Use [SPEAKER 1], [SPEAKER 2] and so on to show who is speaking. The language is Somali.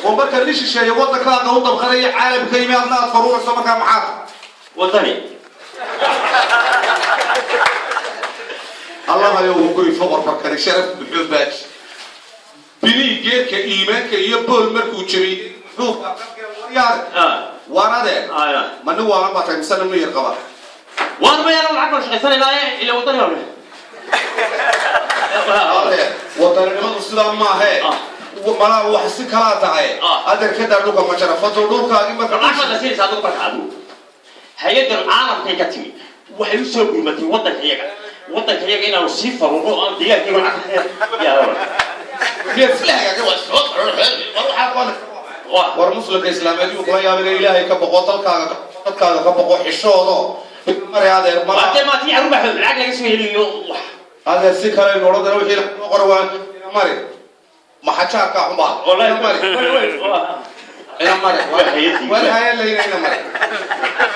[SPEAKER 1] Oo marka li shisheeye waddankaaga u dabqanaya, caalamka yimi, adna aad faruurayso, markaa maxaa?
[SPEAKER 2] Wadani.
[SPEAKER 1] Allahayow guri foqor barkani sharaf muxuu baaji bilii geedka iimaanka iyo bool markuu jabiyey muxuu yaar waan adeer. Ma nin waalan baa tahay mise nin miyir qaba?
[SPEAKER 2] Waan mayaan, lacag baan shaqaysanaynaaye, ila wadani baan.
[SPEAKER 1] Adeer, wadaninimadu sidaa maahe. Malaa wax si kalaa tahay. Adeer, ka daa dhulka majarafado dhulkaagi marka.
[SPEAKER 2] Lacag baad siinaysaa adigu. Marka adigu hay-adan caalamkay ka timi waxay usoo gurmatay waddanka iyaga inaanu sii faruuro oo aan deegaankayga lacag yaa.
[SPEAKER 1] War muslimka islaameed yuu kula yaabina. Ilaahay ka boqo, dalkaaga, dadkaaga ka boqo, xishoodo mari adeer mala.
[SPEAKER 2] Waatee maatii carruur baa lacag laga soo heliyo wax.
[SPEAKER 1] Adeer, si kale aynu odhan dara wixii loo qoro waa mari maxajaarka xunbaa.
[SPEAKER 2] Wallahi.
[SPEAKER 1] Mari ina mari.
[SPEAKER 2] Waa hay-adii.
[SPEAKER 1] War hay layna ina mari.